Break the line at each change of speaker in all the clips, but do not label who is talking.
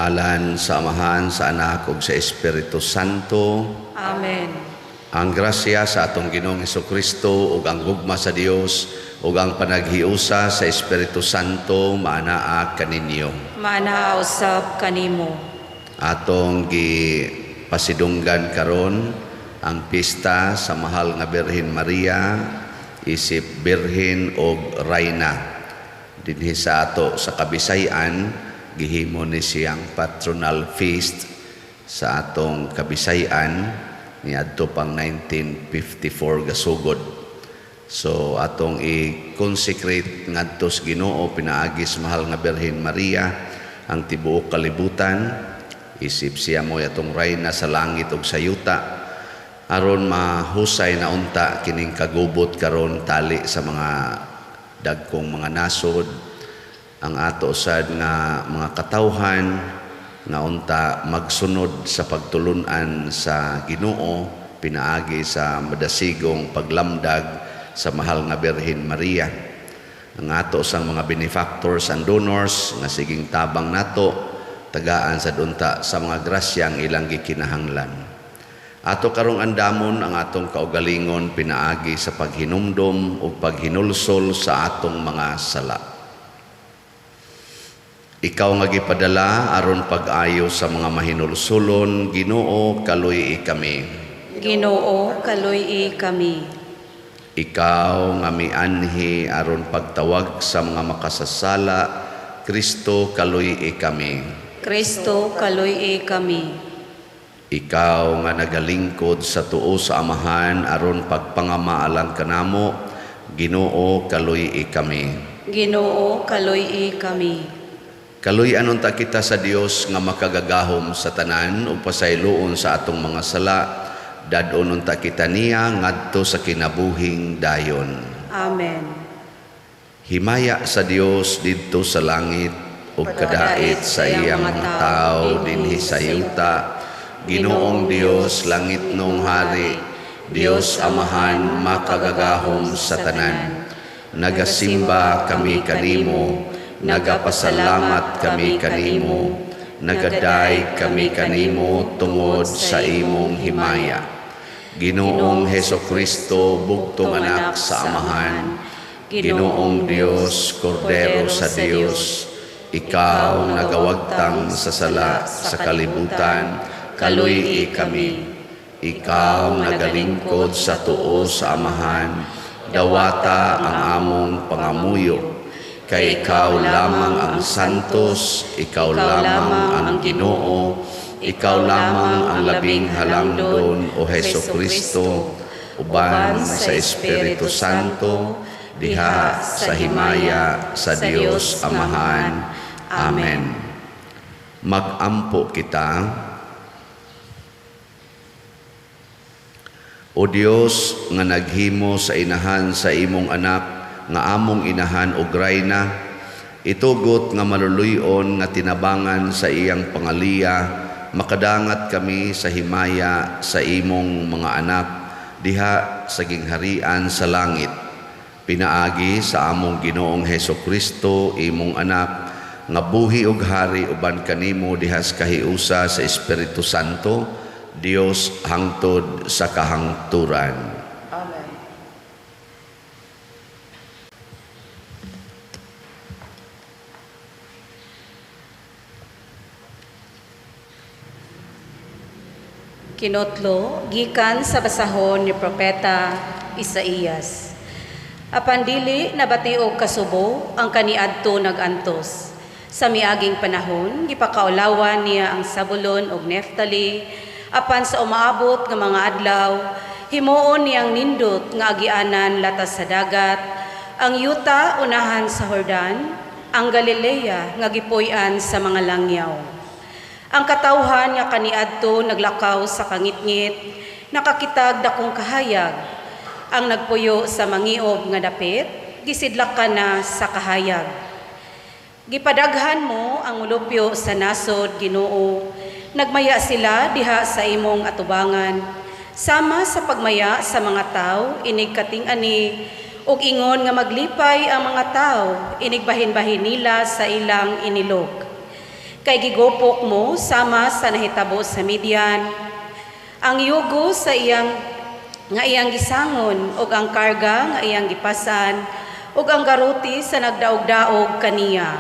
Ngalan sa Amahan, sa Anak ug sa Espiritu Santo.
Amen.
Ang grasya sa atong Ginoong Hesukristo ug ang gugma sa Dios ug ang panaghiusa sa Espiritu Santo maanaa kaninyo.
Maanaa usab kanimo.
Atong gipasidunggan karon ang pista sa Mahal nga Birhen Maria isip Birhen og Rayna. Dinhi sa ato sa Kabisay-an, gihimo ni siyang patronal feast sa atong Kabisay-an niadto pang 1954 gasugod. So atong i-consecrate ngadto sa Ginoo pinaagi sa Mahal nga Birhen Maria ang tibuok kalibutan, isip siya mo atong rayna sa langit ug sa yuta, aron mahusay na unta kining kagubot karon tali sa mga dagkong mga nasod, ang ato sad nga mga katawhan nga unta magsunod sa pagtulun-an sa Ginoo pinaagi sa madasigong paglamdag sa Mahal nga Birhen Maria. Ang ato sang mga benefactors and donors nga siging tabang nato, tagaan sa unta sa mga grasya ang ilang gikinahanglan. Ato karong andamon ang atong kaugalingon pinaagi sa paghinumdom ug paghinulsol sa atong mga sala. Ikaw nga gipadala aron pag-ayo sa mga mahinulsulon, Ginoo, kaluy-i kami.
Ginoo, kaluy-i kami.
Ikaw nga mianhi aron pagtawag sa mga makasasala, Kristo, kaluy-i kami.
Kristo, kaluy-i kami.
Ikaw nga nagalingkod sa tuo sa Amahan aron pagpangamaalang kanamo, Ginoo, kaluy-i kami.
Ginoo, kaluy-i kami.
Kaluy-an unta kita sa Dios nga makagagahom sa tanan ug pasayloon sa atong mga sala, dad-on unta kita niya ngadto sa kinabuhing dayon.
Amen.
Himaya sa Dios didto sa langit ug kadait sa iyang mga tawo dinhi sa yuta. Ginoong Dios, langitnong hari, Dios Amahan makagagahom sa tanan. Nagasimba kami kanimo, nagapasalamat kami kanimo, nagadayeg kami kanimo tungod sa imong himaya. Ginoong Hesukristo, bugtong anak sa Amahan, Ginoong Dios, Kordero sa Dios, ikaw nagawagtang sa sala sa kalibutan, kaluy-i kami. Ikaw nagalingkod sa tuo sa Amahan, dawata ang among pangamuyo. Kay ikaw lamang ang santos, ikaw lamang ang Ginoo, ikaw lamang ang labing halangdon, o Hesukristo, uban sa Espiritu Santo, diha sa himaya sa Dios Amahan. Amen. Mag-ampo kita. O Dios nga naghimo sa inahan sa imong anak nga among inahan og rayna, itugot nga maluluy-on nga tinabangan sa iyang pangaliya, makadangat kami sa himaya sa imong mga anak diha sa gingharian sa langit. Pinaagi sa among Ginoong Hesukristo, imong anak, nga buhi og hari uban kanimo diha sa kahiusa sa Espiritu Santo, Dios hangtod sa kahangturan.
Amen.
Kinotlo, gikan sa basahon ni Propeta Isaías. Apan dili nabatiog kasubo ang kaniadto nagantos. Sa miaging panahon, gipakaulawan niya ang Sabulon ug Neftali, apan sa umaabot nga mga adlaw, himuon niyang nindot nga agianan latas sa dagat, ang yuta unahan sa Jordan, ang Galilea nga gipuy-an sa mga langyaw. Ang katawhan nga kaniadto naglakaw sa kangitngit, nakakitag dakong kahayag. Ang nagpuyo sa mangiob nga dapit, gisidlakan na sa kahayag. Gipadaghan mo ang mulupyo sa nasod, Ginoo. Nagmaya sila diha sa imong atubangan. Sama sa pagmaya sa mga tawo, inig kating-ani, ug ingon nga maglipay ang mga tawo, inig bahin-bahin nila sa ilang inilog. Kay gigupok mo sama sa nahitabo sa Midian, ang yugo sa iyang nga iyang gisangon ug ang karga nga iyang gipasan ug ang garuti sa nagdaog-daog kaniya.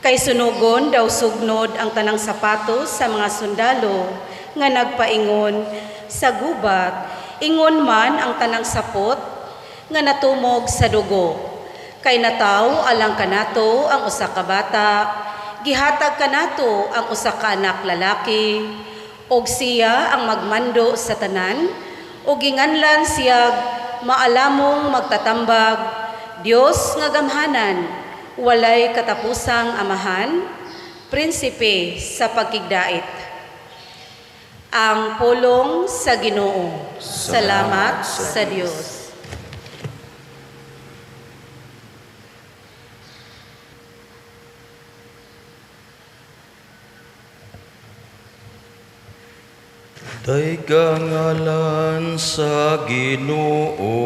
Kay sunugon daw sugnod ang tanang sapatos sa mga sundalo nga nagpaingon sa gubat, ingon man ang tanang sapot nga natumog sa dugo. Kay nataw alang kanato ang usa ka bata, gihatag kanato ang usa ka anak lalaki, ug siya ang magmando sa tanan, ug ginganlan siyag Maalamong Magtatambag, Dios nga Gamhanan, Walay Katapusang Amahan, Prinsipe sa Pagkigdait. Ang pulong sa Ginoo. Salamat sa Dios.
Dayga ngalan sa Ginoo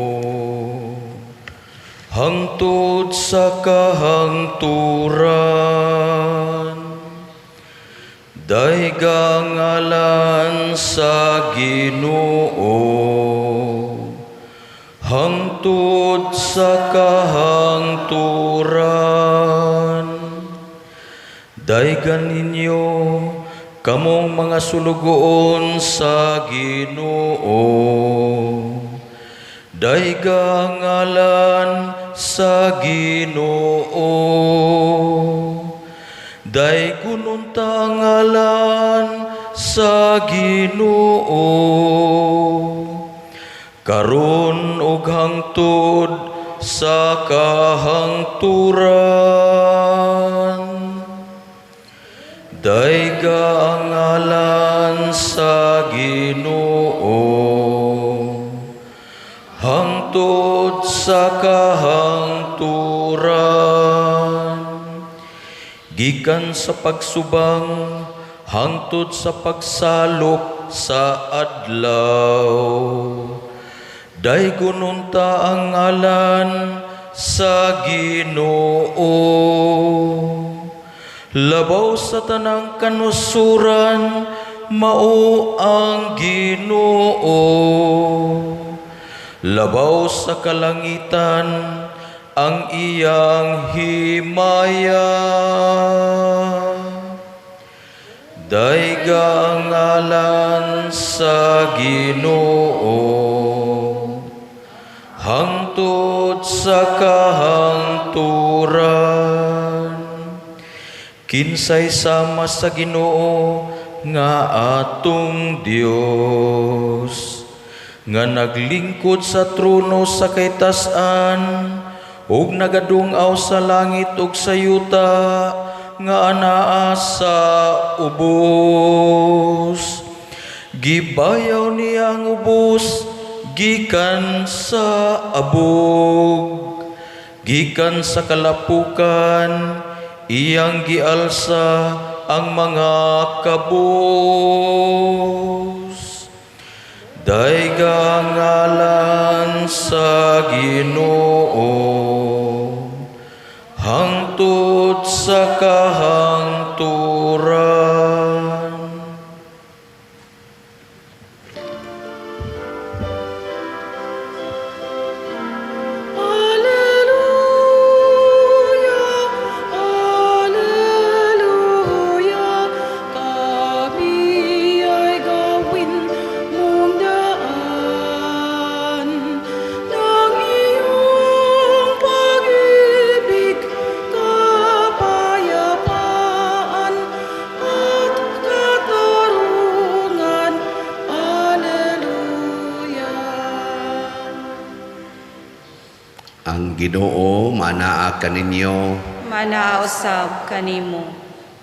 hangtod sa kahangturan. Dayga ngalan sa Ginoo hangtod sa kahangturan. Daygan ninyo kamong mga sulugoon sa Ginoo. Dayga ngalan sa Ginoo. Daygon unta ngalan sa Ginoo. Karon ug hangtod sa kahangturan. Dayga ang ngalan sa Ginoo hangtod sa kahangturan. Gikan sa pagsubang hangtod sa pagsalop sa adlaw. Daygon unta ang ngalan sa Ginoo. Labaw sa tanang kanusuran, mao ang Ginoo. Labaw sa kalangitan, ang iyang himaya. Dayga ang ngalan sa Ginoo hangtod sa kahangturan. Kinsay sama sa Ginoo nga atong Dios, nga naglingkod sa trono sa kaytas-an ug nagadungaw sa langit ug sa yuta nga anaa sa ubos. Gibayaw niya ang ubos gikan sa abog, gikan sa kalapukan iyang gialsa ang mga kabus. Dayga ngalan sa Ginoo hangtod sa kahangturan.
Alleluia, Alleluia, kami ay gawin mong daan ng iyong pag-ibig, kapayapaan at katarungan. Alleluia.
Ang Ginoo manaa kaninyo.
Manaa usab kanimo.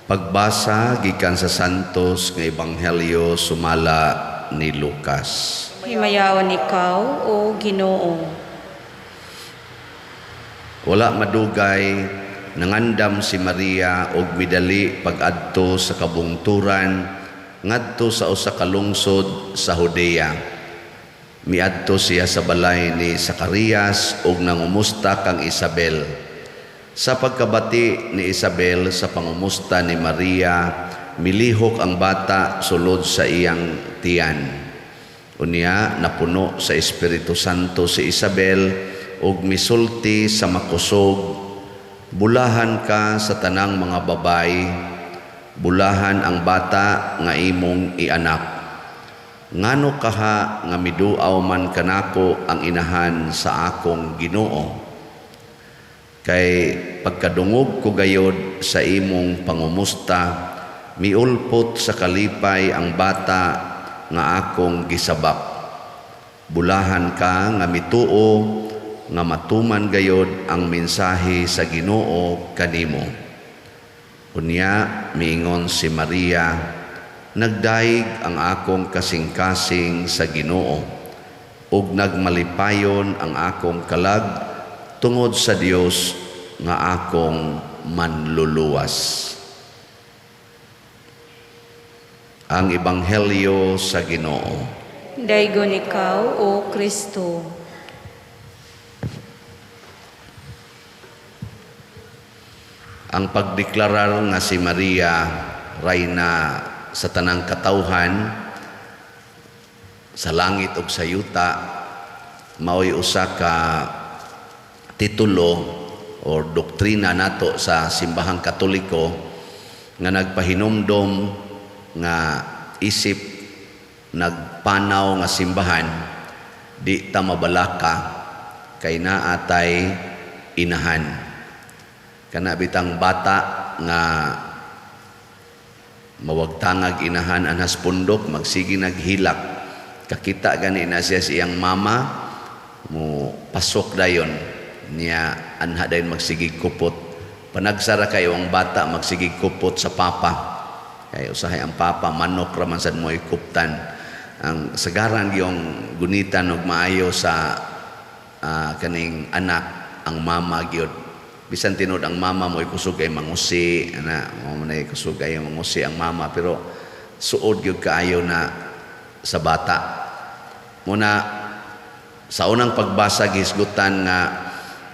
Pagbasa gikan sa Santos nga Ebanghelyo sumala ni Lucas.
Himayaon ikaw, o Ginoo.
Wala madugay nangandam si Maria og midali pag-adto sa kabungturan ngadto sa usa ka lungsod sa Judea. Miadto siya sa balay ni Zacarias og nangumusta kang Isabel. Sa pagkabati ni Isabel sa pangumusta ni Maria, milihok ang bata sulod sa iyang tiyan. Unya napuno sa Espiritu Santo si Isabel ug misulti sa makusog, "Bulahan ka sa tanang mga babay, bulahan ang bata nga imong ianak. Ngano kaha nga miduaw man kanako ang inahan sa akong Ginoo? Kay pagkadungog ko gayod sa imong pangumusta, miulpot sa kalipay ang bata nga akong gisabak. Bulahan ka nga mituo nga matuman gayod ang mensahe sa Ginoo kanimo." Unya miingon si Maria, "Nagdayeg ang akong kasing-kasing sa Ginoo, ug nagmalipayon ang akong kalag tungod sa Dios nga akong manluluwas." Ang Ebanghelyo sa Ginoo.
Daygon ikaw, O Kristo.
Ang pagdeklarar nga si Maria rayna sa tanang katawhan sa langit ug sa yuta maoy usa ka titulo or doktrina nato sa Simbahang Katoliko nga nagpahinumdom nga isip nagpanaw nga simbahan, di ta mabalaka kay naa tay inahan. Kana bitang bata nga mawagtangag inahan anhas pundok, magsige naghilak, kakita gani na siya sa iyang mama, mo pasok dayon niya, anha dayon magsigig kupot. Panagsara kayo ang bata magsigig kupot sa papa, kay usahay ang papa manok ra man sad mo ikuptan. Ang sagaran gyong gunitan og maayo sa kaning anak ang mama gyud. Bisan tinud ang mama mo ikusog ay mangusi, ana mo man ay kusog ay mangusi ang mama, pero suod gyud kaayo na sa bata. Muna sa unang pagbasa gihisgutan nga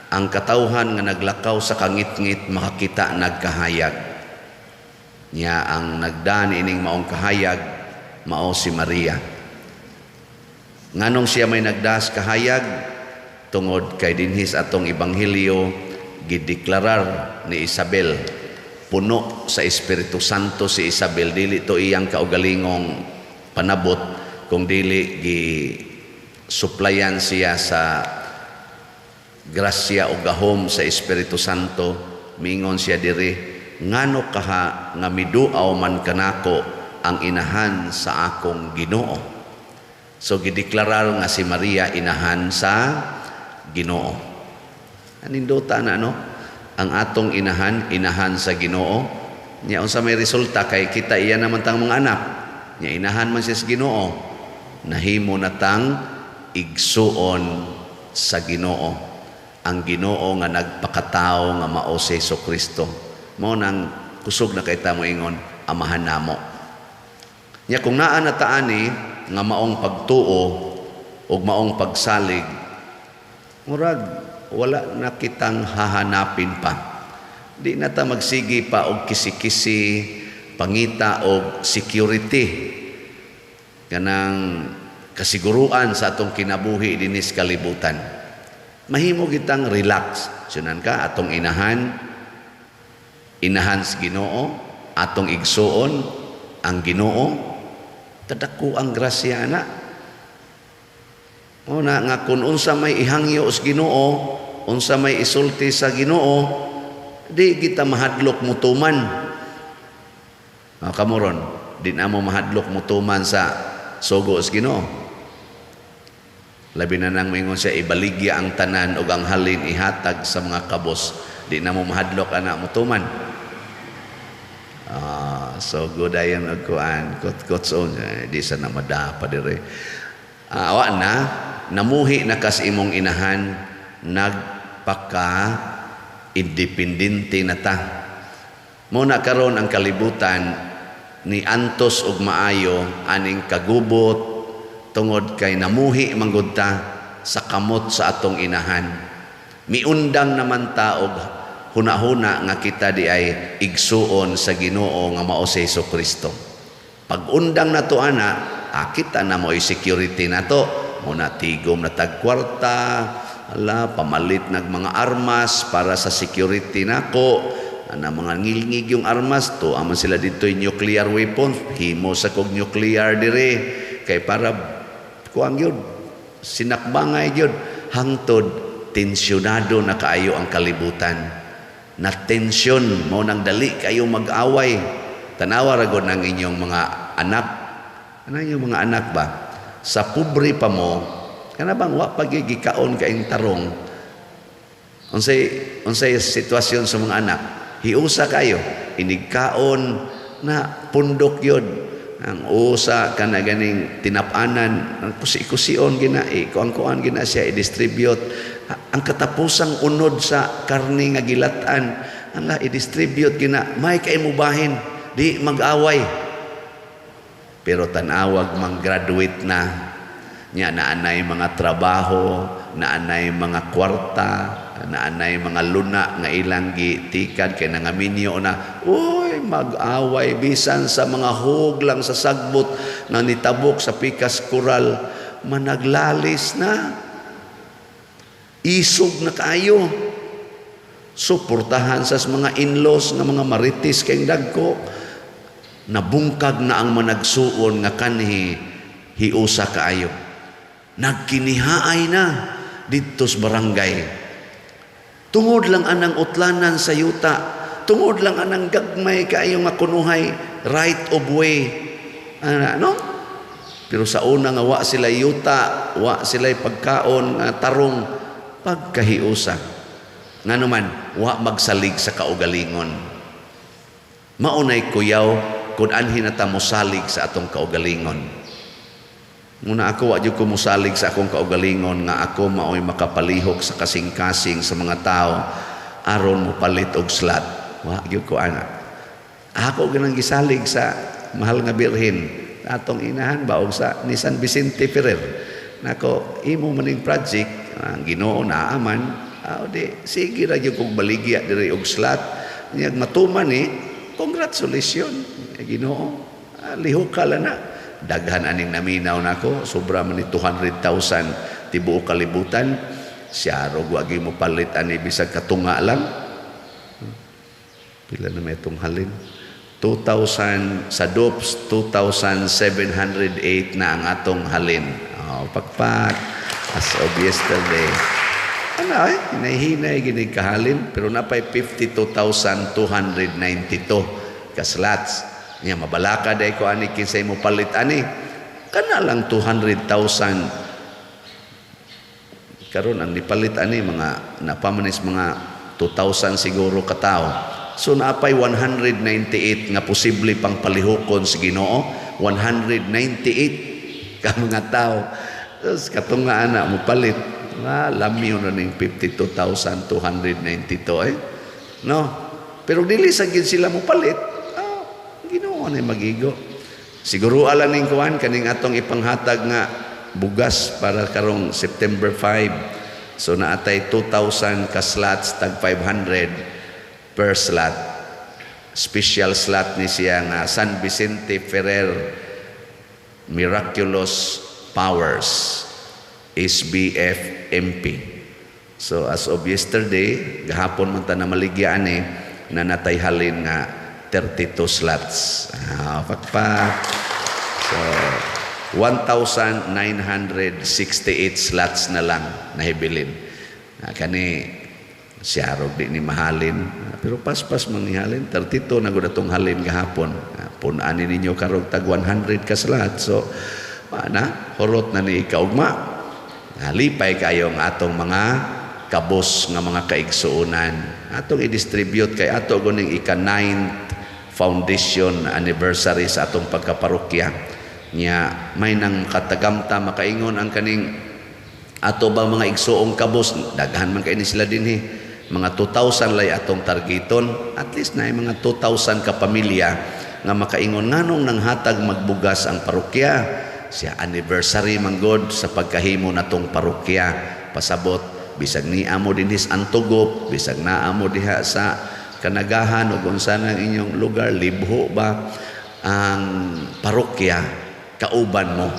ang katawhan nga naglakaw sa kangitngit makakita nagkahayag. Nya ang nagdaan ining maong kahayag mao si Maria. Nganong siya may nagdaas kahayag? Tungod kay dinhis atong ebanghelyo gideklarar ni Isabel, puno sa Espiritu Santo si Isabel, dili to iyang kaugalingong panabot kung dili gi suplayan siya sa grasya o gahom sa Espiritu Santo. Mingon siya diri, "Ngano kaha nga miduaw man kanako ang inahan sa akong Ginoo?" So gideklarar nga si Maria inahan sa Ginoo. Anindota na, no? Ang atong inahan, inahan sa Ginoo. Nya unsa may resulta kay kita iya naman tang mga anak. Nya inahan man siya sa Ginoo. Nahimo na tang igsuon sa Ginoo. Ang Ginoo nga nagpakatao nga mao si Jesucristo. Mao nang kusog na kay ta mo ingon, amahan namo. Nya kung naa na ta ani nga maong pagtuo ug maong pagsalig, murag wala na kitang hahanapin pa. Di na ta magsigi pa og kisi-kisi, pangita og security, kanang kasiguruan sa atong kinabuhi dinis kalibutan. Mahimo kitang relax. Sunan ka atong inahan, inahan sa Ginoo, atong igsuon ang Ginoo, kadako ang grasya na. O na nga kung unsa may ihangyo sa Ginoo, unsa may isulti sa Ginoo, di kita mahadlok mutuman. Kamoron, di na mo mahadlok mutuman sa sugo sa Ginoo. Labi na nang maingon siya, ibaligya ang tanan ug ang halin ihatag sa mga kabos. Di na mo mahadlok ana mutuman. So good ayon og kuan, kot-kot di sa na madapa dire. Awa na namuhi na kas imong inahan, nagpaka independente na ta. Muna karon ang kalibutan ni antos og maayo aning kagubot tungod kay namuhi manggod ta sa kamot sa atong inahan. Miundang naman ta og hunahuna nga kita di ay igsuon sa Ginoo nga mao si Hesus Kristo. Pag undang nato ana, kita na mo security nato. Muna tigom na tag kwarta, ala pamalit nag mga armas para sa security nako. Ana mga ngilngig yung armas to, aman sila dito yung nuclear weapons, himo sa kog nuclear dire kay para kuang yun, sinakbangay yun, hangtod tensyonado na kaayo ang kalibutan. Na tensyon mo nang dali kayo mag-away. Tanawa ra gud ng inyong mga anak. Ano inyong mga anak ba? Sa pobre pa mo, kana bang wa pa gikaon kaing tarong? Unsay unsay sitwasyon sa mga anak? Hiusa kayo, inigkaon na pundok yun. Ang usa kana ganing tinapanan, ang kusi-kusion gina, ikuan-kuan gina siya i-distribute. Ang katapusang unod sa karne nga gilatan, ala i-distribute gina, may kay mubahin, di mag-away. Pero tanawag mang graduate na, nya naanay mga trabaho, naanay mga kwarta, naanay mga luna nga ilang gitikad kay nangaminyo na, uy, mag-away bisan sa mga hug lang sa sagbot nga nitabok sa pikas kural, managlalis na. Isog na kaayo. Suportahan sa mga in-laws nga mga marites kay dagko. Nabungkag na ang managsuon nga kanhi hiusa kaayo. Nagkinihaay na didto sa barangay. Tungod lang anang utlanan sa yuta, tungod lang anang gagmay kaayo nga kunuhay right of way. Ano? Pero sa una nga wa sila yuta, wa sila pagkaon nga tarong, pagkahiusa. Ngano man, wa magsalig sa kaugalingon. Maunay kuyaw kung anhin na ta mosalig sa atong kaugalingon. Muna ako, wa jud ko mosalig sa akong kaugalingon nga ako maoy makapalihok sa kasing-kasing sa mga tao aron mo palit og slot. Wa gyud ko ana. Ako ganang gisalig sa mahal nga Birhen atong inahan ba og sa ni San Vicente Ferrer. Nako imo maning project ang Ginoo naaman, di sige ra gyud kog baligya diri og slot. Nya matuman ni, congratulations Ginoo. Lihok ka lang na. Daghan aning naminaw nako, sobra man ni 200,000 tibuok kalibutan. Siya rog wagi mo palit ani bisag katunga lang. Pila na may itong halin? 2,000 sa DOPS, 2,708 na ang atong halin. Oh, pakpak as of yesterday. Ano eh, hinay-hinay ginig kahalin, pero napay 52,292 ka slots. Nya mabalaka day ko ani kinsay mo palit ani. Kana lang 200,000 karon ang nipalit ani mga napamanis mga 2,000 siguro katao. So naapay 198 nga posible pang palihukon sa Ginoo, 198 ka mga tao. Tapos katong nga ana mo palit, lamyo na ning 52,292 eh. No. Pero dili sa gid sila mo palit. Ginoo na magigo. Siguro ala ning kuan kaning atong ipanghatag nga bugas para karong September 5. So naatay 2,000 ka slots tag 500 per slot. Special slot ni siya nga San Vicente Ferrer Miraculous Powers SBF MP. So as of yesterday, gahapon man ta na maligyan eh, na natay halin nga 32 slots. Pakpak. So 1,968 slots na lang nahibilin. Kani siya rog di ni mahalin. Pero paspas man ni halin 32 na gud atong halin gahapon. Pun-ani ninyo karog tag 100 ka slot. So ana horot na ni ikaugma. Lipay kayo ang atong mga kabos nga mga kaigsuonan. Atong i-distribute kay ato guning ika-9th foundation anniversary sa atong pagkaparokya. Nya may nang katagamta makaingon ang kaning ato ba mga igsuong kabos, daghan man kay ni sila dinhi. Mga 2,000 lay atong targeton, at least na mga 2,000 ka pamilya nga makaingon nganong nanghatag magbugas ang parokya. Siya anniversary man god sa pagkahimo natong parokya. Pasabot Bisag ni amo dinhi sa Antugop, bisag naa mo diha sa Kanagahan ug unsa nang inyong lugar, Libho ba, ang parokya kauban mo,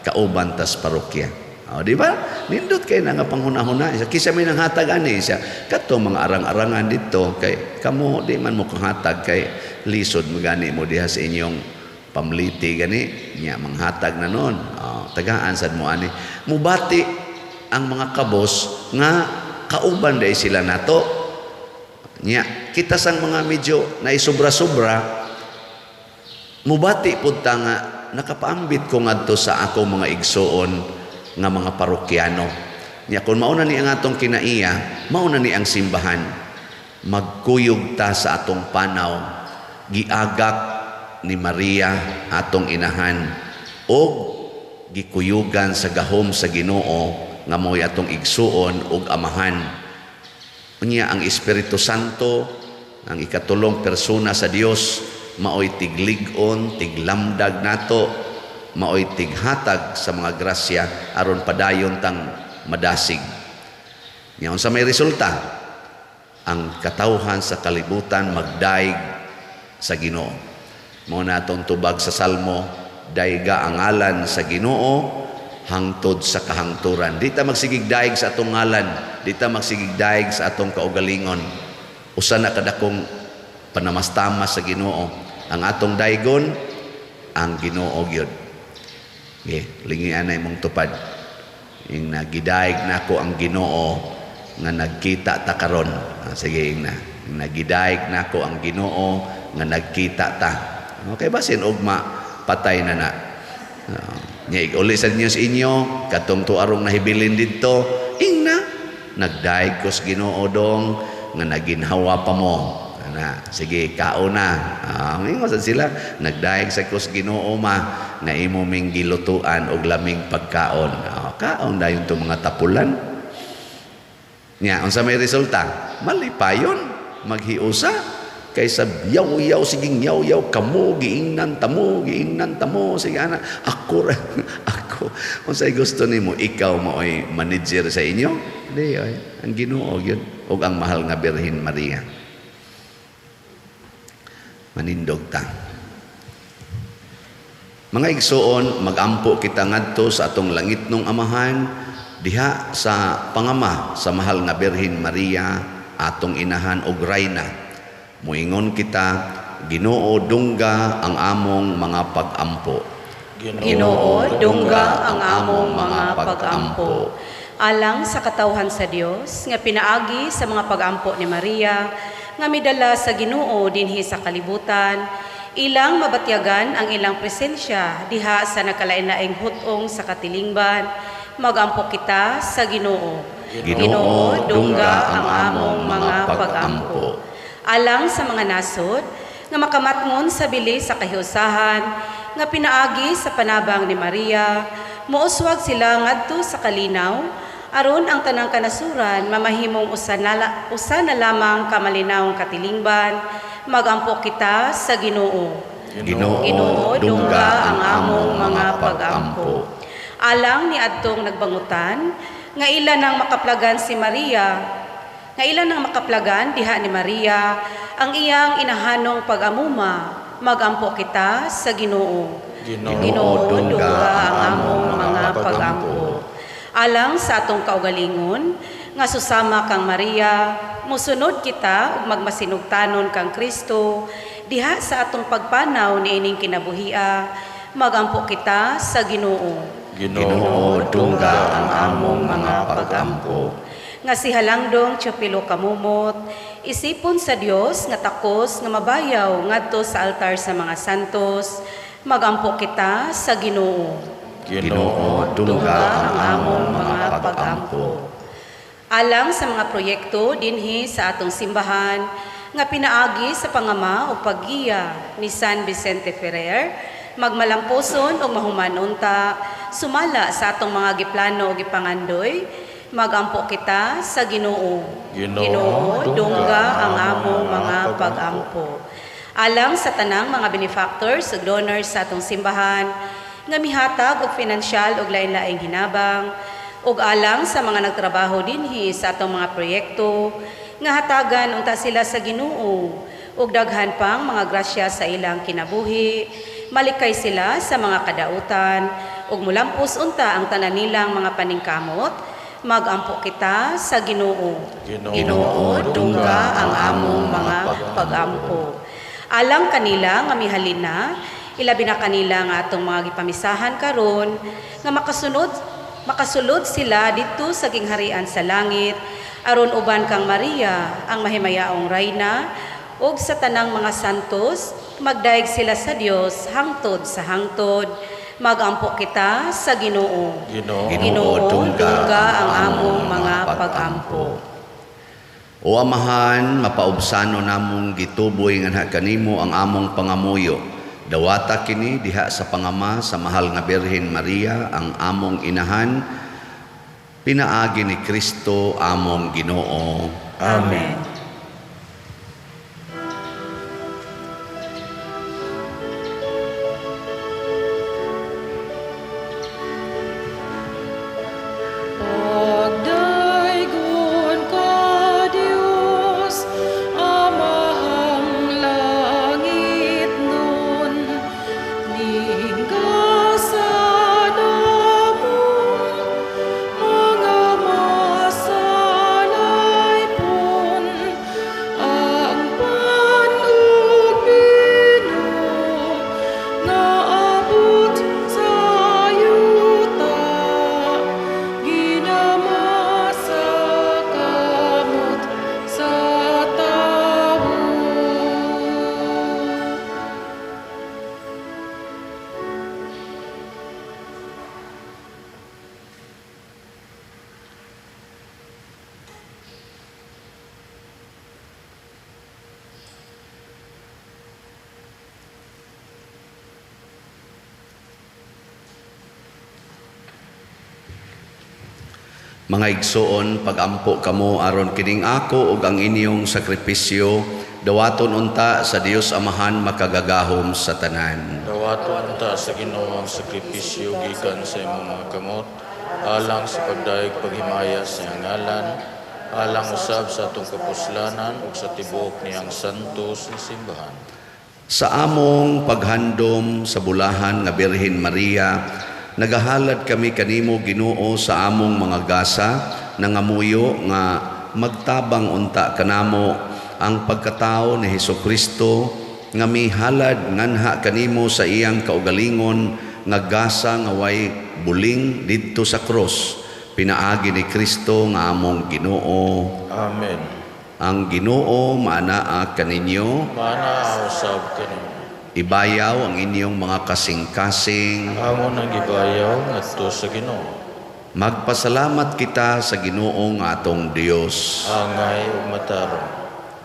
kauban tas parokya. O, di ba? Nindot kay na nga panghuna-huna. Kisa may nanghatag ani siya. Kato mga arang-arangan dito kay kamo di man mo kanghatag kay lisod magani mo diha sa inyong pamliti gani nya manghatag na nun. O, tagaan sad mo ani. Mubati ang mga kabos nga kauban dai sila nato. Nya kita sang mga medyo naisubra-sobra, mubati pud ta nga nakapaambit ko ngadto sa ako mga igsuon nga mga parokyano. Nya kung mauna ni ang atong kinaiya, mauna ni ang simbahan. Magkuyog ta sa atong panaw, giagak ni Maria atong inahan og gikuyugan sa gahom sa Ginoo nga mao'y atong igsuon og amahan. Unya ang Espiritu Santo, ang ikatulong persona sa Dios, mao'y tiglig-on, tiglamdag nato, mao'y tighatag sa mga grasya aron padayon tang madasig. Nya unsa may resulta? Ang katawhan sa kalibutan magdaig sa Ginoo. Mao na atong tubag sa Salmo, dayga ang ngalan sa Ginoo hangtod sa kahangturan. Di ta magsigig daig sa atong ngalan, di ta magsigig daig sa atong kaugalingon. Usa na kadakong panamastamas sa Ginoo. Ang atong daigon, ang Ginoo gyud. Okay, lingian na imong tupad. Ing nagidaig nako ang Ginoo nga nagkita ta karon. Sige ing na. Ing nagidaig nako ang Ginoo nga nagkita ta. Okay, basin ugma patay na na. Nya uli sa inyo sa inyo katong tuarong nahibilin didto, ing na nagdaig ko sa Ginoo dong nga naginhawa pa mo. Ana, sige kaon na. Ingon sad sila, nagdaig sa ko sa Ginoo ma nga imo ming gilutuan og laming pagkaon. Kaon dayon tong mga tapulan. Nya unsa may resulta? Malipayon, maghiusa kaysa yaw-yaw, siging yaw-yaw, kamo giingnan tamo, giingnan tamo, sige ana, ako ra, ako. Unsay gusto nimo, ikaw maoy manager sa inyo? Di oy, ang Ginoo gyud ug ang mahal nga Birhen Maria. Manindog ta. Mga igsuon, magampo kita ngadto sa atong langitnong Amahan diha sa pangama sa mahal nga Birhen Maria, atong inahan og rayna. Moingon kita, Ginoo, dungga ang among mga pag-ampo.
Ginoo, dungga ang among mga pag-ampo. Alang sa katawhan sa Dios nga pinaagi sa mga pag-ampo ni Maria nga midala sa Ginoo dinhi sa kalibutan, ilang mabatyagan ang ilang presensya diha sa nagkalain-laing hut-ong sa katilingban, magampo kita sa Ginoo.
Ginoo, dungga ang among mga pag-ampo.
Alang sa mga nasod nga makamatngon sa bili sa kahiusahan nga pinaagi sa panabang ni Maria, mouswag sila ngadto sa kalinaw aron ang tanang kanasuran mamahimong usa na lamang kamalinawong katilingban, magampo kita sa Ginoo.
Ginoo,
Ginoo,
dungga ang among mga pag-ampo.
Alang ni adtong nagbangutan nga ila nang makaplagan si Maria, nga ila nang makaplagan diha ni Maria ang iyang inahanong pag-amuma, magampo kita sa Ginoo.
Ginoo, dungga ang among mga pag-ampo.
Alang sa atong kaugalingon nga susama kang Maria, mosunod kita ug magmasinugtanon kang Kristo diha sa atong pagpanaw niining kinabuhia, magampo kita sa Ginoo.
Ginoo, dungga ang among mga pag-ampo.
Nga si Halangdong Teofilo Camomot, isipon sa Dios nga takos nga mabayaw ngadto sa altar sa mga santos, magampo kita sa Ginoo.
Ginoo, dungga ang among mga pag-ampo.
Alang sa mga proyekto dinhi sa atong simbahan nga pinaagi sa pangama o paggiya ni San Vicente Ferrer, magmalampuson o mahumanunta, sumala sa atong mga giplano o gipangandoy, magampo kita sa Ginoo.
Ginoo,
dungga ang among mga pag-ampo. Alang sa tanang mga benefactors ug donors sa atong simbahan nga mihatag og pinansyal ug lain-laing hinabang, Ug alang sa mga nagtrabaho dinhi sa atong mga proyekto nga hatagan unta sila sa Ginoo ug daghan pang mga grasya sa ilang kinabuhi, malikay sila sa mga kadautan ug mulampos unta ang tanan nilang mga paningkamot. Magampo kita sa Ginoo.
Ginoo,
dungga ang among mga pagampo. Alang kanila nga mihalin na, ilabi na kanila nga atong mga gipamisahan karon nga makasunod makasulod sila didto sa gingharian sa langit aron uban kang Maria ang mahimayaong rayna ug sa tanang mga santos magdayeg sila sa Dios hangtod sa hangtod. Magampo kita sa Ginoo.
Ginoo,
Ginoo, dungga ang among mga pagampo.
O Amahan, mapaubsano namong gituboy nganha kanimo ang among pangamuyo. Dawata kini diha sa pangama sa mahal nga Birhen Maria ang among inahan, pinaagi ni Kristo among Ginoo.
Amen.
Pagdaygon ka, Diyos, Amahang langit nun, Ninggasan among mga masalaypon, ang panugbino nga abot sa yuta, ginama sa kamot sa tawo.
Mga igsoon, pagampo kamo aron kining ako ug ang inyong sakripisyo dawaton unta sa Dios Amahan makagagahom sa tanan.
Dawaton ta sa Ginoo ang sakripisyo gikan sa imong mga kamot, alang sa pagdayeg paghimaya sa iyang ngalan, alang usab sa atong kapuslanan ug sa tibuok niyang santos nga simbahan.
Sa among paghandom sa bulahan nga Birhen Maria, nagahalad kami kanimo Ginoo sa among mga gasa, nangamuyo nga magtabang unta kanamo ang pagkatao ni Hesukristo nga mihalad nganha kanimo sa iyang kaugalingon nga gasa nga way buling didto sa krus, pinaagi ni Kristo nga among Ginoo.
Amen.
Ang Ginoo maanaa kaninyo.
Maanaa usab kanimo.
Ibayaw ang inyong mga kasing-kasing.
Amo nang gibayaw ngadto sa Ginoo.
Magpasalamat kita sa Ginoo nga atong Dios.
Angay ug matarong.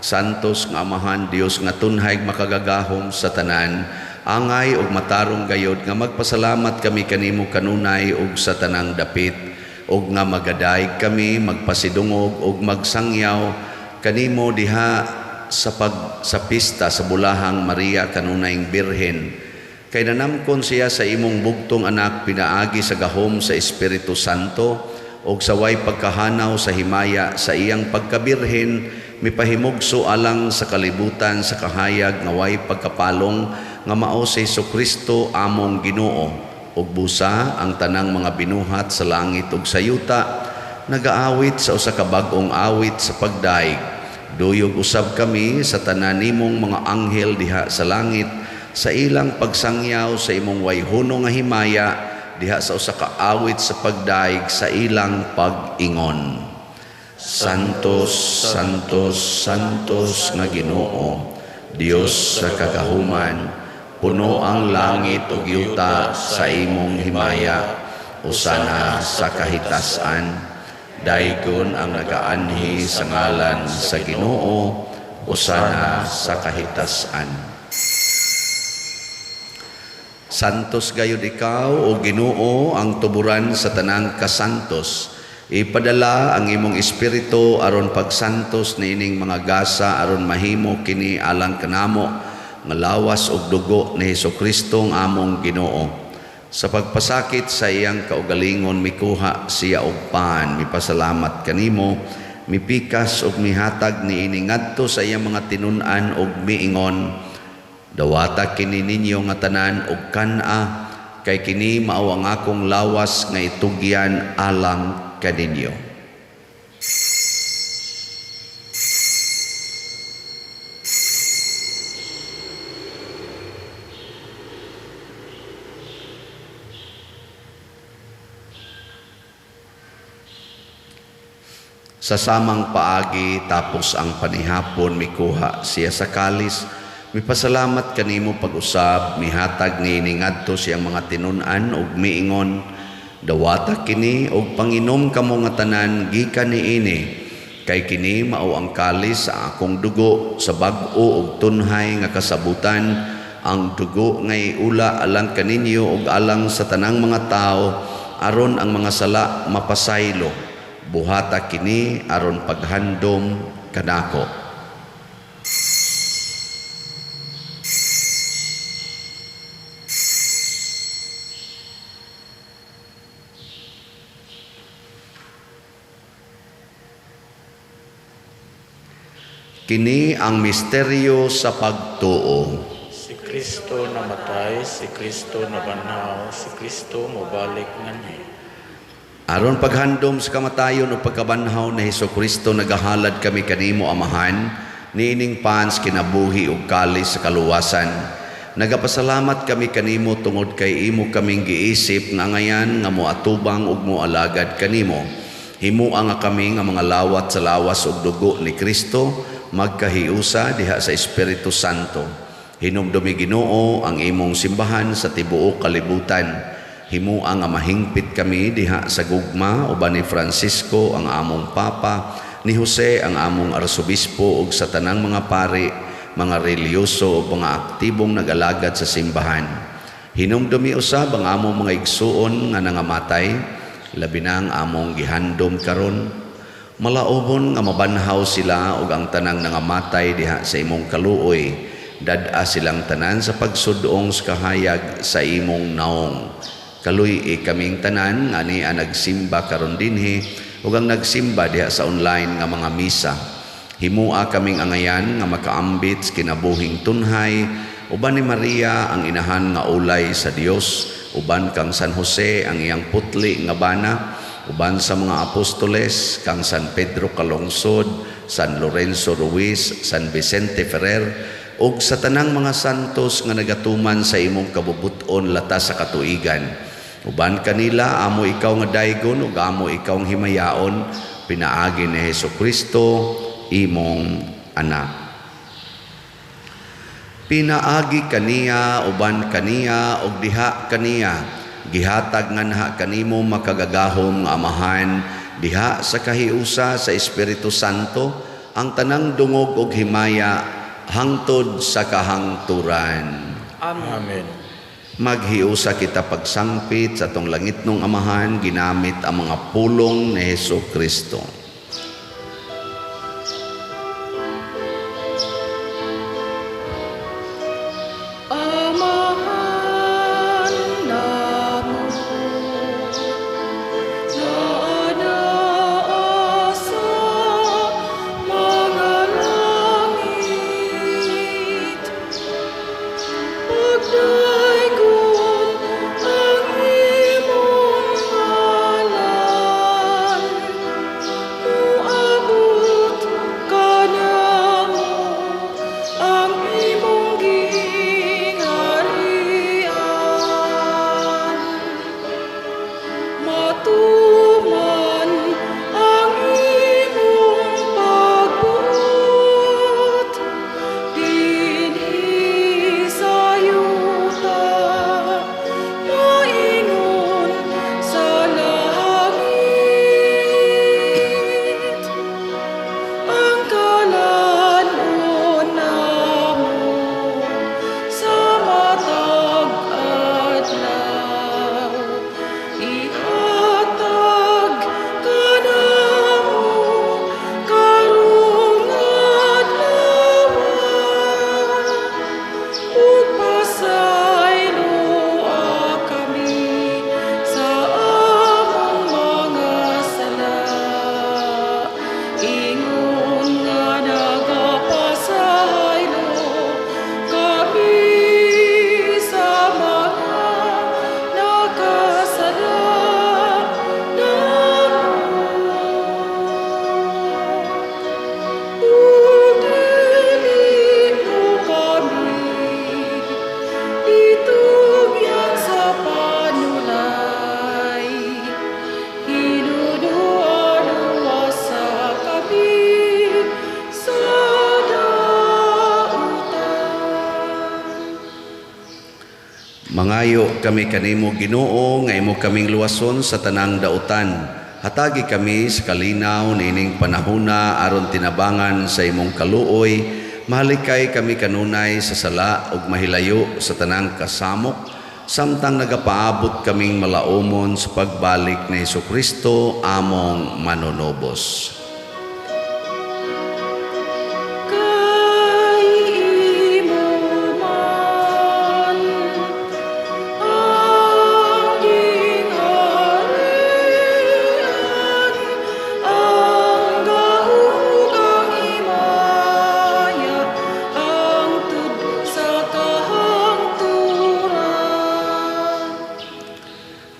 Santos nga Amahan, Dios nga tunhay makagagahom sa tanan, angay ug matarong gayod nga magpasalamat kami kanimo kanunay ug sa tanang dapit, ug nga magadayeg kami, magpasidungog ug magsangyaw kanimo diha sa pag sa pista sa bulahang Maria kanunayng Birhen. Kay nanamkon siya sa imong bugtong anak pinaagi sa gahom sa Espiritu Santo ug sa way pagkahanaw sa himaya sa iyang pagkabirhen, mipahimugso alang sa kalibutan sa kahayag nga way pagkapalong nga mao si Hesukristo among Ginoo. Ug busa ang tanang mga binuhat sa langit ug sa yuta nagaawit sa usa ka bag-ong awit sa pagdaig. Duyog usab kami sa tanan nimong mga anghel diha sa langit sa ilang pagsangyaw sa imong wayhono nga himaya diha sa usa ka awit sa pagdaig sa ilang pag-ingon. Santos, Santos, Santos nga Ginoo, Dios sa kagahuman, puno ang langit ug yuta sa imong himaya, usana sa kahitasan. Daygon ang nagaanhi sa ngalan sa Ginoo, usana sa kahitasan. Santos gayud ikaw o Ginoo ang tuburan sa tanang kasantos. Ipadala ang imong espiritu aron pagsantos niining mga gasa aron mahimo kini alang kanamo nga lawas ug dugo ni Hesukristo ang among Ginoo. Sa pagpasakit sa iyang kaugalingon, mikuha siya og pan, mipasalamat kanimo, mipikas og mihatag niini ngadto sa iyang mga tinun-an og miingon, "Dawata kini ninyo nga tanan og kan-a, kay kini mao ang akong lawas nga itugyan alang kaninyo." Sa samang paagi, tapos ang panihapon, mikuha siya sa kalis, mipasalamat kanimo pag-usab, mihatag niini ngadto siyang mga tinun-an ug miingon, "Dawata kini og panginom kamo nga tanan gikan niini, kay kini mao ang kalis sa akong dugo sa bag-o ug tunhay nga kasabutan, ang dugo nga iula alang kaninyo ug alang sa tanang mga tawo aron ang mga sala mapasaylo. Buhata kini aron paghandom kanako." Kini ang misteryo sa pagtuo.
Si Kristo namatay, si Kristo nabanhaw, si Kristo mobalik nganhi.
Aron paghandom sa kamatayon o pagkabanhaw ni Hesus Kristo, nagahalad kami kanimo, Amahan, niining pans kinabuhi ug kalis sa kaluwasan. Nagapasalamat kami kanimo tungod kay imo kaming giisip nga angayan nga moatubang ug moalagad kanimo. Himua nga kami nga mga lawat sa lawas ug dugo ni Kristo magkahiusa diha sa Espiritu Santo. Hinumdumi, Ginoo, ang imong simbahan sa tibuok kalibutan. Himua nga mahingpit kami diha sa gugma uban ni Francisco ang among Papa, ni Jose ang among Arsobispo ug sa tanang mga pari, mga relihiyoso ug mga aktibong nagalagad sa simbahan. Hinumdumi usab ang among mga igsuon nga nangamatay, labi na ang among gihandom karon. Malaubon nga mabanhaw sila ug ang tanang nangamatay diha sa imong kaluoy. Dad-a silang tanan sa pagsudong sa kahayag sa imong naong. Kaluy-i kaming tanan nga ania nagsimba karon dinhi ug ang nagsimba diha sa online nga mga misa. Himua kaming angayan nga makaambit sa kinabuhing tunhay uban ni Maria ang inahan nga ulay sa Dios, uban kang San Jose ang iyang putli nga bana, uban sa mga apostoles kang San Pedro Calungsod, San Lorenzo Ruiz, San Vicente Ferrer ug sa tanang mga santos nga nagatuman sa imong kabubut-on latas sa katuigan. Uban kanila amo ikaw nga daygon ug amo ikaw ang himayaon pinaagi ni Hesus Kristo imong anak. Pinaagi kaniya, uban kaniya ug diha kaniya, gihatag nganha kanimo makagagahom nga Amahan diha sa kahiusa sa Espiritu Santo ang tanang dungog ug himaya hangtod sa kahangturan.
Amen.
Amen.
Maghiusa kita pagsangpit sa atong langitnong Amahan ginamit ang mga pulong ni Hesus Kristo.
Amahan namo, nga naa sa mga langit, pagdaygon ang imong ngalan.
Nagpangayo kami kanimo, Ginoo, nga imo kaming luwason sa tanang dautan. Hatagi kami sa kalinaw niining panahuna aron tinabangan sa imong kaluoy. Mahalikay kami kanunay sa sala ug mahilayo sa tanang kasamok samtang nagapaabot kaming malaumon sa pagbalik ni Hesukristo among manunubos.
Kay imo man ang gingharian, ang gahom ug ang himaya, hangtod sa kahangturan.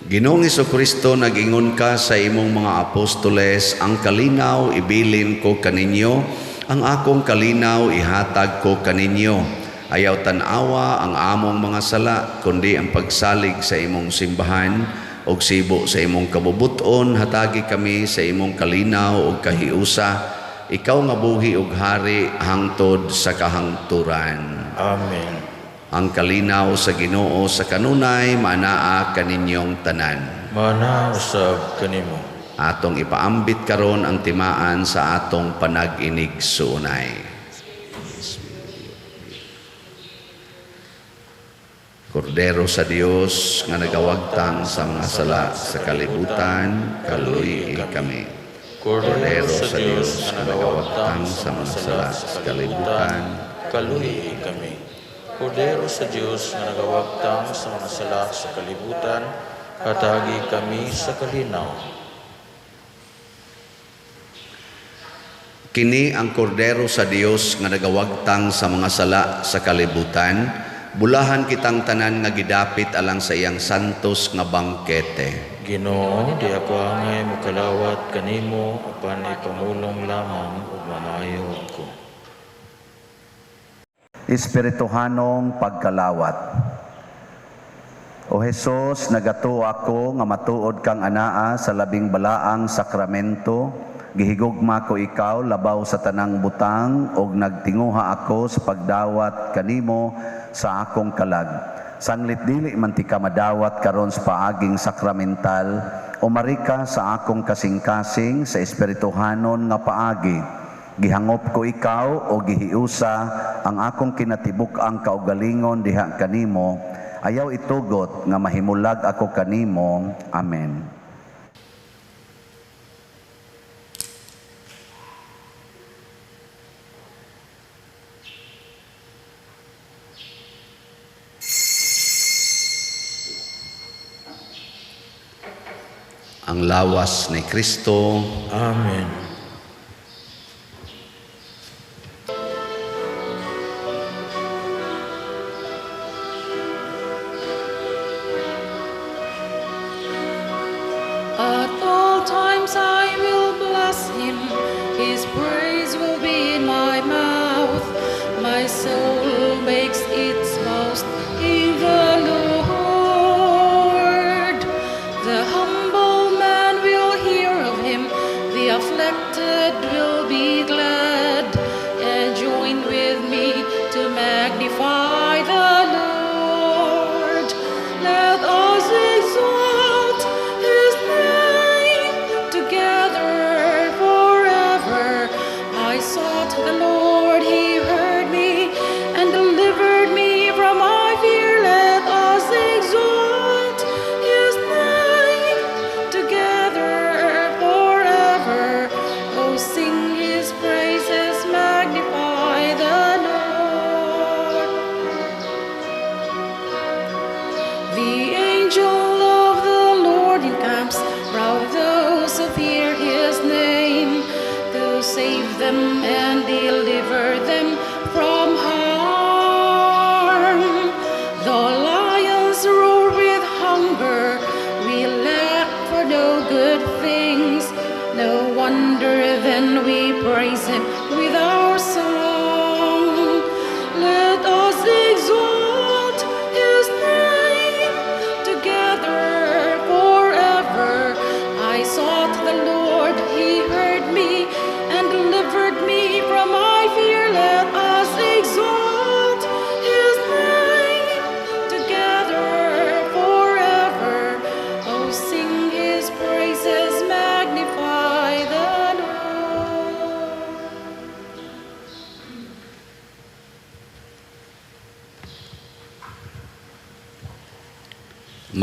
Ginoong Kristo, nag-ingon ka sa imong mga apostoles, "Ang kalinaw ibilin ko kaninyo, ang akong kalinaw ihatag ko kaninyo. Ayaw tan-awa ang among mga sala, kundi ang pagsalig sa imong simbahan ug sibo sa imong kabubuton, hatagi kami sa imong kalinaw ug kahiusa. Ikaw nga buhi ug hari hangtod sa kahangturan."
Amen.
Ang kalinaw sa Ginoo sa kanunay maanaa kaninyong tanan.
Maanaa usab kanimo.
Atong ipaambit karon ang timaan sa atong panag-inigsuonay. Kordero sa Dios nga nagawagtang sa mga sala sa kalibutan, kaluy kami.
Kordero sa Dios nga nagawagtang sa mga sala sa kalibutan, kaluy kami. Kordero sa Dios nga nagawagtang sa mga sala sa kalibutan, hatagi kami sa kalinaw.
Kini ang kordero sa Dios nga nagawagtang sa mga sala sa kalibutan, bulahan kitang tanan nga gidapit alang sa iyang santos nga bangkete.
Ginoo, di ako angay mokalawat kanimo apan ipamulong lamang ug maayo ako.
Espirituhanong pagkalawat. O Hesus, nagatuo ako nga matuod kang anaa sa labing balaang sakramento. Gihigugma ko ikaw labaw sa tanang butang ug nagtinguha ako sa pagdawat kanimo sa akong kalag. Sanglit dili man tika madawat karon sa paaging sakramental, umari ka sa akong kasing-kasing sa espirituhanon nga paagi. Gihangop ko ikaw o gihiusa ang akong kinatibuk-ang kaugalingon diha kanimo. Ayaw itugot nga mahimulag ako kanimo. Amen. Ang lawas ni Kristo.
Amen.
At all times I will bless him, his praise will be in my mouth. My soul makes its boast in the Lord. The humble man will hear of him, the afflicted will be glad, and join with me to magnify the Lord. Let us exalt his name together forever. I sought the Lord, he heard me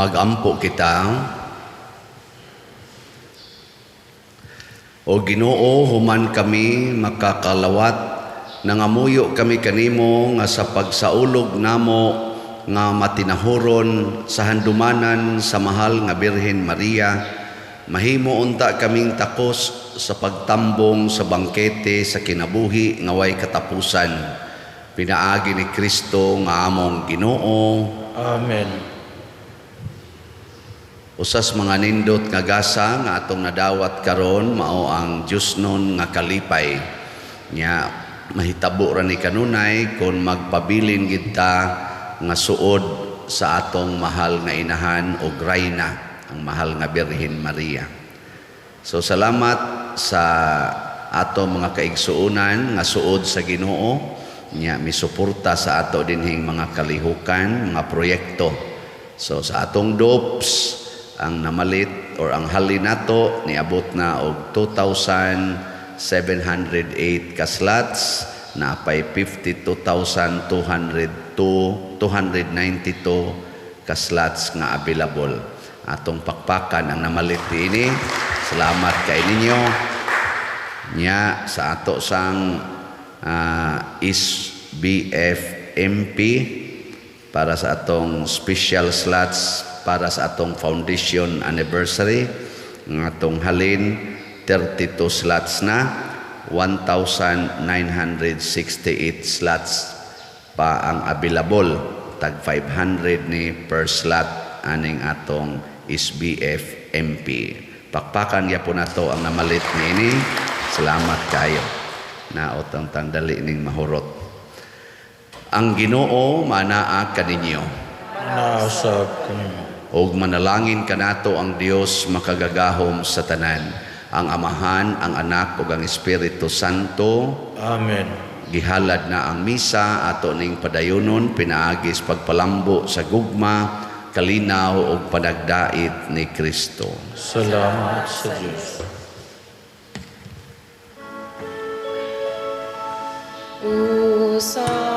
Magampo kita. O Ginoo, human kami makakalawat, nangamuyo kami kanimo nga sa pagsaulog namo nga matinahuron sa handumanan sa mahal nga Birhen Maria, mahimo unta kaming takos sa pagtambong sa bangkete sa kinabuhi nga way katapusan. Pinaagi ni Kristo nga among Ginoo.
Amen.
Usas mga nindot nga gasa nga atong nadawat karon mao ang Diyosnon nga kalipay. Nya mahitabo ra ni kanunay kon magpabilin gid ta nga suod sa atong mahal nga inahan og rayna, ang mahal nga Birhen Maria. So salamat sa ato mga kaigsuonan nga suod sa Ginoo, nya misuporta sa ato dinhing mga kalihukan, mga proyekto. So sa atong dopes, ang namalit or ang halin nato niabot na og 2,708 ka slots, naapay 52,202, 292 ka slots nga available. Atong pakpakan ang namalit niini. Salamat kay ninyo. Nya sa ato sang SBFMP para sa atong special slots para sa atong foundation anniversary, ang atong halin 32 slots na, 1,968 slots pa ang available, tag 500 ni per slot aning atong SBFMP. Pakpakan gyapon nato ang namalit niini. Salamat kayo. Naot ang tangdali ning mahurot. Ang Ginoo manaa kaninyo.
Nausab kanimo.
Og manalangin kanato ang Dios makagagahom sa tanan, ang Amahan, ang Anak ug ang Espiritu Santo.
Amen.
Gihalad na ang misa ato ning padayonon pinaagi sa pagpalambo sa gugma, kalinaw ug panagdait ni Kristo.
Salamat sa Dios.
Usa